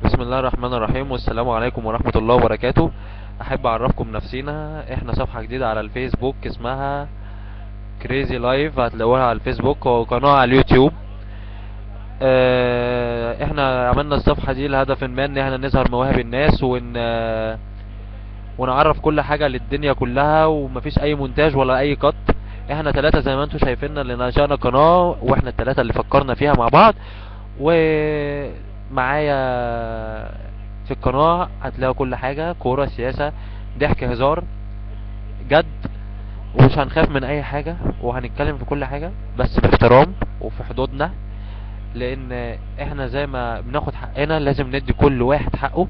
بسم الله الرحمن الرحيم، والسلام عليكم ورحمة الله وبركاته. احب اعرفكم نفسينا، احنا صفحة جديدة على الفيسبوك اسمها Crazy Life، هتلاقوها على الفيسبوك وقناة على اليوتيوب. احنا عملنا الصفحة دي لهدف ما ان احنا نظهر مواهب الناس ونعرف كل حاجة للدنيا كلها، ومفيش اي مونتاج ولا اي cut. احنا ثلاثة زي ما انتم شايفيننا اللي نشأنا قناة، واحنا الثلاثة اللي فكرنا فيها مع بعض. ومعايا في القناة هتلاقوا كل حاجة، كورة، سياسة، ضحك، هزار، جد، ومش هنخاف من اي حاجة، وهنتكلم في كل حاجة بس باحترام وفي حدودنا، لان احنا زي ما بناخد حقنا لازم ندي كل واحد حقه.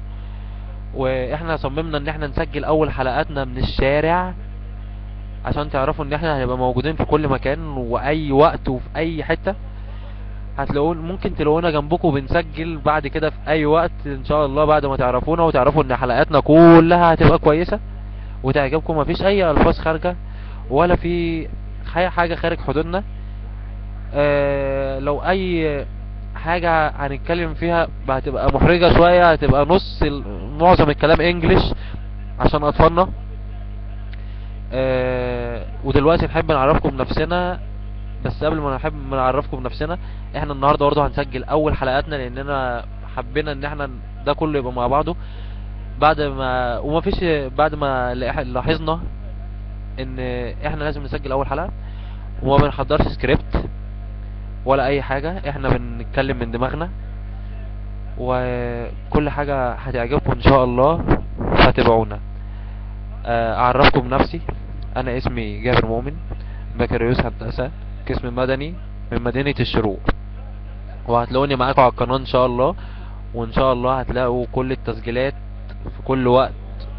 واحنا صممنا ان احنا نسجل اول حلقاتنا من الشارع عشان تعرفوا ان احنا هنبقى موجودين في كل مكان واي وقت وفي اي حتة. هتلاقون ممكن تلاقونا جنبكم بنسجل بعد كده في اي وقت ان شاء الله، بعد ما تعرفونا وتعرفوا ان حلقاتنا كلها هتبقى كويسة وتعجبكم، مفيش اي الفاظ خارجة ولا في حاجة خارج حدودنا. لو اي حاجة هنتكلم فيها هتبقى محرجة شوية، هتبقى نص معظم الكلام English عشان اطفالنا. ودلوقتي نحب نعرفكم نفسنا، بس قبل ما نحب نعرفكم نفسنا، احنا النهارده برضه هنسجل اول حلقاتنا لاننا حبينا ان احنا ده كله يبقى مع بعضه. بعد ما وما فيش بعد ما لاحظنا ان احنا لازم نسجل اول حلقة، وما بنحضرش سكريبت ولا اي حاجة، احنا بنتكلم من دماغنا، وكل حاجة هتعجبكم ان شاء الله، فتابعونا. اعرفكم نفسي، انا اسمي جابر مؤمن، بكالوريوس هندسة قسم مدني من مدينة الشروق، وهتلاقوني معاكم على القناة ان شاء الله، وان شاء الله هتلاقوا كل التسجيلات في كل وقت،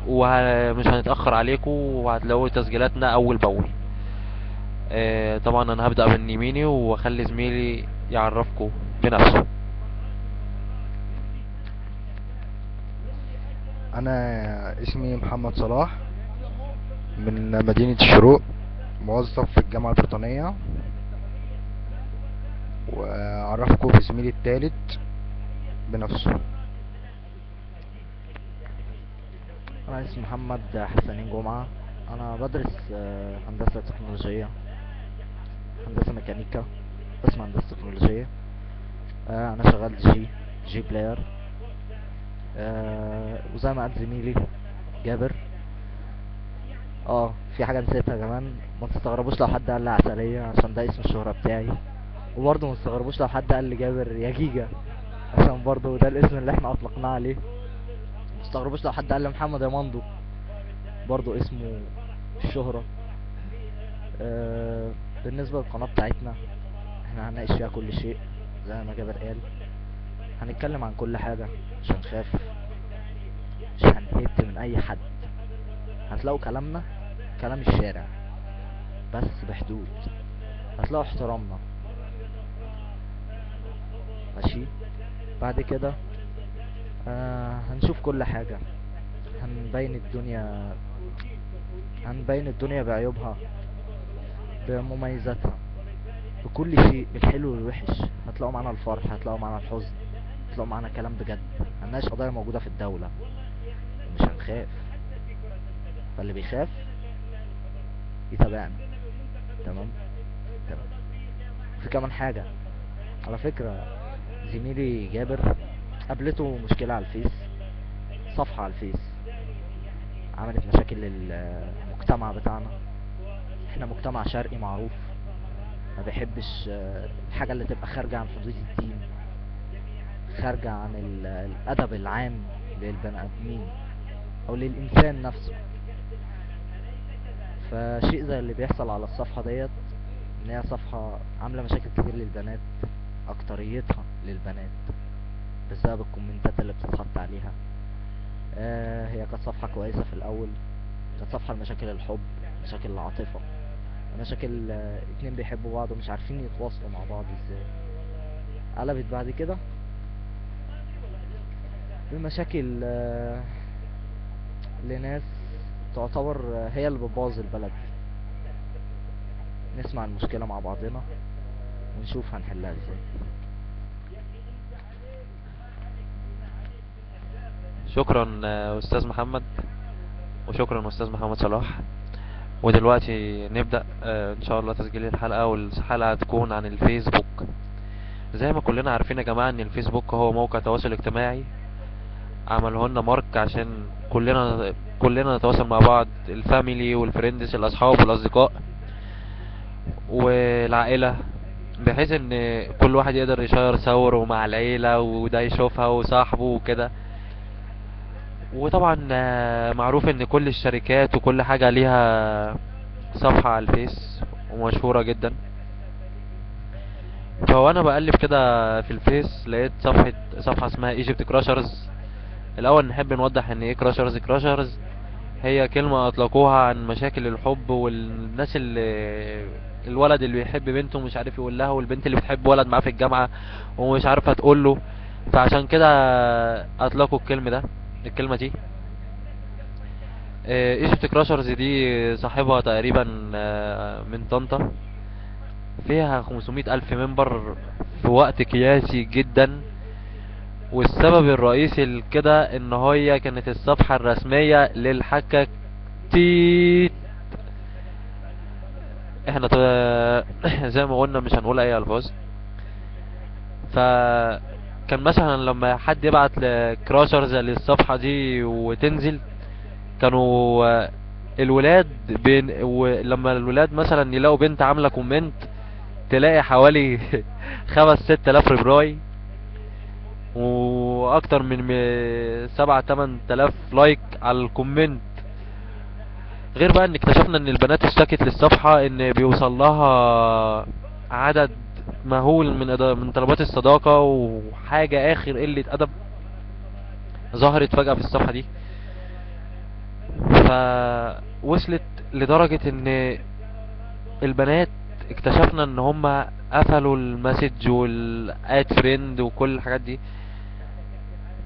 ومش هنتأخر عليكم، وهتلاقوا تسجيلاتنا اول باول. طبعا انا هبدأ من يميني واخلي زميلي يعرفكم بنفسه. انا اسمي محمد صلاح من مدينة الشروق، موظف في الجامعة البريطانية، واعرفكم بزميلي الثالث بنفسه. انا اسمي محمد حسنين جمعة، انا بدرس هندسة تكنولوجية، هندسة ميكانيكا، قسم هندسة تكنولوجية. انا شغال DJ player. وزي ما قال زميلي جابر، في حاجة نسيتها كمان، ما تستغربوش لو حد قال لي عسلية عشان ده اسم الشهرة بتاعي، وبرضه ما تستغربوش لو حد قال لي جابر يا جيجا عشان برضه ده الاسم اللي احنا اطلقناه عليه. ما تستغربوش لو حد قال لي محمد يا مندو، برضه اسمه الشهرة. بالنسبة للقناة بتاعتنا، احنا هنناقش فيها كل شيء زي ما جابر قال، هنتكلم عن كل حاجة، مش هنخاف، مش هنهت من اي حد. هتلاقوا كلامنا كلام الشارع بس بحدود، هتلاقوا احترامنا، ماشي. بعد كده هنشوف كل حاجة، هنبين الدنيا، هنبين الدنيا بعيوبها بمميزاتها بكل شيء، بالحلو والوحش. هتلاقوا معانا الفرح، هتلاقوا معانا الحزن، هتلاقوا معانا كلام بجد، هنناقش قضايا موجودة في الدولة، مش هنخاف. فاللي بيخاف يتابعنا. تمام تمام. في كمان حاجة على فكرة، زميلي جابر قابلته مشكلة على الفيس، صفحة على الفيس عملت مشاكل للمجتمع بتاعنا. احنا مجتمع شرقي معروف، ما بيحبش الحاجة اللي تبقى خارجة عن حدود الدين، خارجة عن الأدب العام للبني آدمين أو للإنسان نفسه. فشيء زي اللي بيحصل على الصفحة ديت، ان هي صفحة عاملة مشاكل كتير للبنات، اكتريتها للبنات بسبب الكومنتات اللي بتتحط عليها. هي كانت صفحة كويسة في الاول، كانت صفحة لمشاكل الحب، مشاكل العاطفة، مشاكل اتنين بيحبوا بعض ومش عارفين يتواصلوا مع بعض ازاي. قلبت بعد كده بمشاكل لناس تعتبر هي اللي بتبوظ البلد. نسمع المشكلة مع بعضنا ونشوف هنحلها ازاي. شكرا استاذ محمد، وشكرا استاذ محمد صلاح. ودلوقتي نبدأ ان شاء الله تسجيل الحلقة، والحلقة هتكون عن الفيسبوك. زي ما كلنا عارفين يا جماعة ان الفيسبوك هو موقع تواصل اجتماعي عمله لنا مارك عشان كلنا نتواصل مع بعض، ال family وال friends، الاصحاب والاصدقاء والعائلة، بحيث ان كل واحد يقدر يشير صوره مع العيلة وده يشوفها وصاحبه وكده. وطبعا معروف ان كل الشركات وكل حاجة ليها صفحة على الفيس ومشهورة جدا. فوانا بقلب كده في الفيس لقيت صفحة اسمها Egypt Crushers. الاول نحب نوضح ان ايه crushers. crushers هي كلمة اطلقوها عن مشاكل الحب والناس اللي الولد اللي بيحب بنته مش عارف يقول لها، والبنت اللي بتحب ولد معاه في الجامعة ومش عارفة تقول له، فعشان كده اطلقوا الكلمة دي. Egypt Crushers دي صاحبها تقريبا من طنطا، فيها 500,000 member في وقت قياسي جدا. والسبب الرئيسي لكده ان هي كانت الصفحة الرسمية للحكة تيت. احنا زي ما قلنا مش هنقول اي الفاظ. فكان مثلا لما حد يبعت ل crushers للصفحة دي وتنزل، كانوا الولاد ولما الولاد مثلا يلاقوا بنت عاملة comment تلاقي حوالي 5-6 آلاف reply واكتر من 7-8 آلاف like على ال comment. غير بقى ان اكتشفنا ان البنات اشتكت للصفحة ان بيوصل لها عدد مهول من طلبات الصداقة، وحاجة اخر قلة ادب ظهرت فجأة في الصفحة دي. فوصلت لدرجة ان البنات اكتشفنا ان هم قفلوا ال message وال add friend وكل الحاجات دي.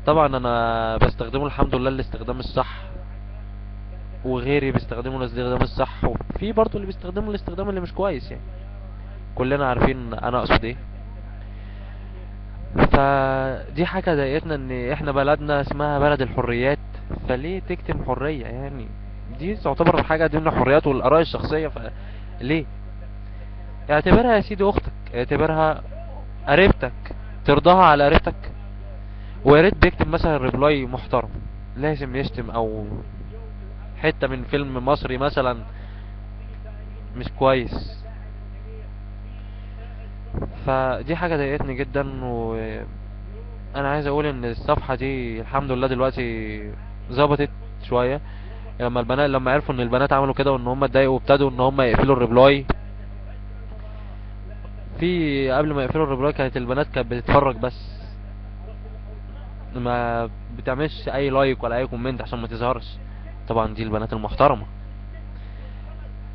طبعا انا بستخدمه الحمد لله الاستخدام الصح، وغيري بيستخدموا الاستخدام الصح، وفي برضو اللي بيستخدموا الاستخدام اللي مش كويس، يعني كلنا عارفين انا اقصد ايه. فدي حاجة ضايقتنا، ان احنا بلدنا اسمها بلد الحريات، فليه تكتم حرية؟ يعني دي تعتبر حاجة ضمن الحريات والاراء الشخصية، فليه؟ اعتبرها يا سيدي اختك، اعتبرها قريبتك، ترضاها على قريبتك. ويا ريت بيكتب مثلا reply محترم، لازم يشتم او حتة من فيلم مصري مثلا مش كويس. فدي حاجة ضايقتني جدا. وانا عايز اقول ان الصفحة دي الحمد لله دلوقتي ظبطت شوية، لما عرفوا ان البنات عملوا كده وان هم اتضايقوا وابتدوا ان هم يقفلوا ال reply. في قبل ما يقفلوا ال reply كانت البنات كانت بتتفرج بس، ما بتعملش اي like ولا اي comment عشان ما تظهرش. طبعا دي البنات المحترمة.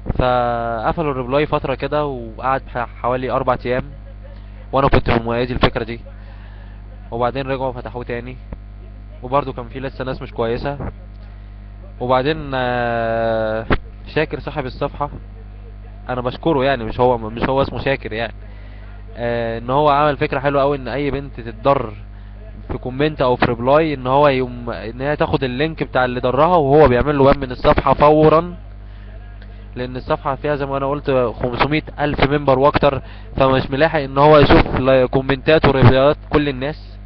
فقفلوا ال reply فترة كده وقعد حوالي 4 ايام، وانا كنت من مؤيدي الفكرة دي. وبعدين رجعوا فتحوه تاني، وبرضو كان في لسه ناس مش كويسة. وبعدين شاكر صاحب الصفحة انا بشكره، يعني مش هو اسمه شاكر، يعني ان هو عمل فكرة حلوة قوي، ان اي بنت تتضر في comment او في reply ان هو ان هي تاخد ال link بتاع اللي ضرها، وهو بيعمل له ban من الصفحة فورا، لان الصفحة فيها زي ما انا قلت 500,000 member واكتر، فمش ملاحق ان هو يشوف كومنتات وريبلايات كل الناس.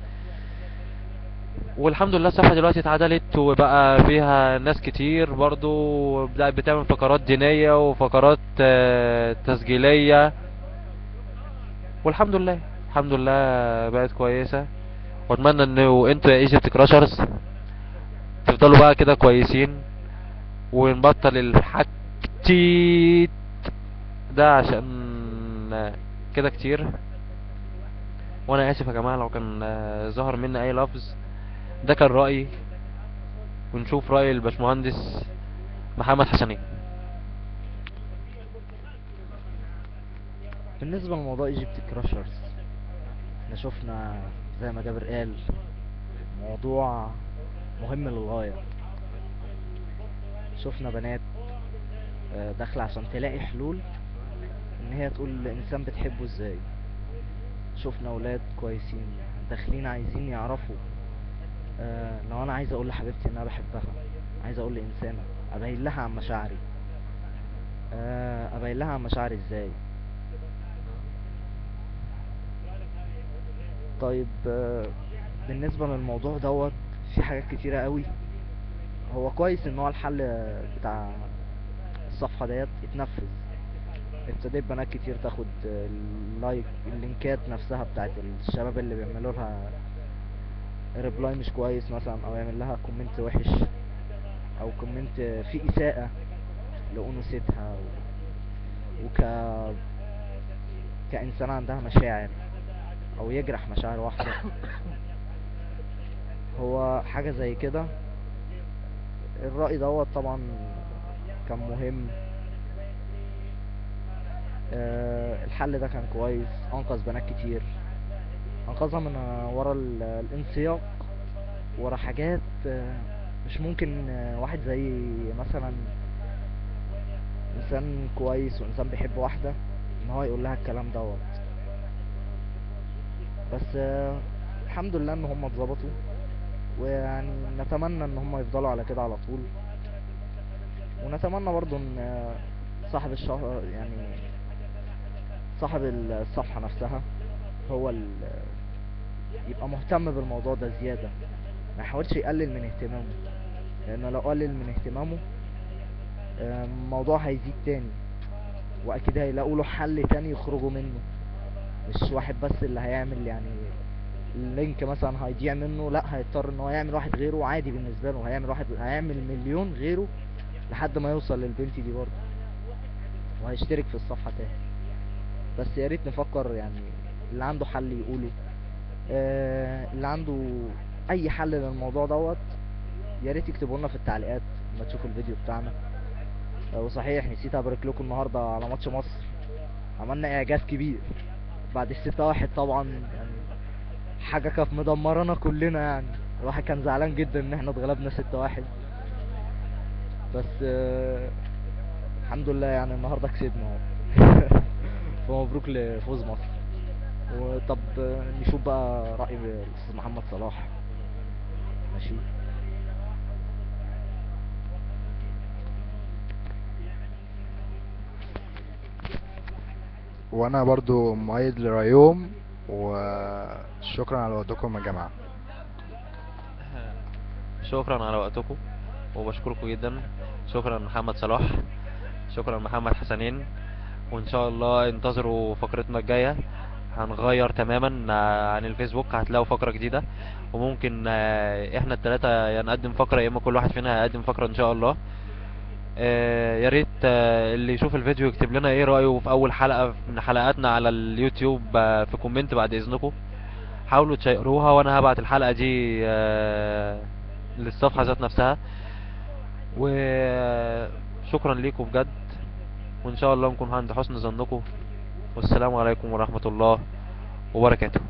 والحمد لله الصفحة دلوقتي اتعدلت وبقى فيها ناس كتير برضو بتعمل فقرات دينية وفقرات تسجيلية، والحمد لله الحمد لله بقت كويسة. واتمنى ان انتوا يا Egypt Crushers تفضلوا بقى كده كويسين، ونبطل الحكتيت ده عشان كده كتير. وانا اسف يا جماعة لو كان ظهر مني اي لفظ، ده كان رأيي، ونشوف رأي الباشمهندس محمد حسنين. بالنسبة لموضوع Egypt Crushers، احنا شفنا زي ما جابر قال موضوع مهم للغاية. شفنا بنات داخلة عشان تلاقي حلول ان هي تقول لإنسان بتحبه ازاي. شفنا ولاد كويسين داخلين عايزين يعرفوا لو انا عايز اقول لحبيبتي ان انا بحبها، عايز اقول لانسانة ابين لها عن مشاعري، ابين لها عن مشاعري ازاي؟ طيب بالنسبة للموضوع دوت في حاجات كتيرة قوي. هو كويس ان هو الحل بتاع الصفحة ديت اتنفذ، ابتديت بنات كتير تاخد ال like اللينكات نفسها بتاعت الشباب اللي بيعملوا لها reply مش كويس مثلا، او يعمل لها comment وحش او comment فيه اساءة لأنوثتها كإنسانة عندها مشاعر، او يجرح مشاعر واحدة. هو حاجة زي كده. الرأي دوت طبعا كان مهم. الحل ده كان كويس، انقذ بنات كتير، انقذها من ورا الانسياق، ورا حاجات مش ممكن واحد زي مثلا انسان كويس وانسان بيحب واحدة ان هو يقول لها الكلام دوت. بس الحمد لله ان هم اتظبطوا، ويعني نتمنى ان هم يفضلوا على كده على طول. ونتمنى برضو ان صاحب الشهر يعني صاحب الصفحة نفسها هو يبقى مهتم بالموضوع ده زيادة، ما يحاولش يقلل من اهتمامه، لانه لو قلل من اهتمامه الموضوع هيزيد تاني، واكيد هيلاقوا له حل تاني يخرجوا منه. مش واحد بس اللي هيعمل يعني ال link مثلا هيضيع منه، لا هيضطر ان هو يعمل واحد غيره عادي بالنسبة له، هيعمل واحد، هيعمل مليون غيره لحد ما يوصل للبنت دي برضه، وهيشترك في الصفحة تاني. بس يا ريت نفكر يعني اللي عنده حل يقوله، اللي عنده اي حل للموضوع دوت يا ريت يكتبوا لنا في التعليقات لما تشوفوا الفيديو بتاعنا. وصحيح نسيت ابارك لكم النهارده على ماتش مصر، عملنا اعجاز كبير بعد 6-1 طبعا، يعني حاجه كانت مدمرنا كلنا، يعني الواحد كان زعلان جدا ان احنا اتغلبنا 6-1، بس الحمد لله يعني النهارده كسبنا اهو. فمبروك لفوز مصر. وطب نشوف بقى رأي الأستاذ محمد صلاح. ماشي. وانا برضو مؤيد لرأيهم، وشكرا على وقتكم يا جماعة. شكرا على وقتكم وبشكركم جدا. شكرا محمد صلاح، شكرا محمد حسنين، وان شاء الله انتظروا فقرتنا الجاية. هنغير تماما عن الفيسبوك، هتلاقوا فقرة جديدة، وممكن احنا التلاتة يا نقدم فقرة يا اما كل واحد فينا هيقدم فقرة ان شاء الله. يا ريت اللي يشوف الفيديو يكتب لنا ايه رأيه في اول حلقة من حلقاتنا على اليوتيوب، في comment بعد اذنكم. حاولوا تشيروها، وانا هبعت الحلقة دي للصفحة ذات نفسها. وشكرا ليكم بجد، وان شاء الله نكون عند حسن ظنكم. والسلام عليكم ورحمة الله وبركاته.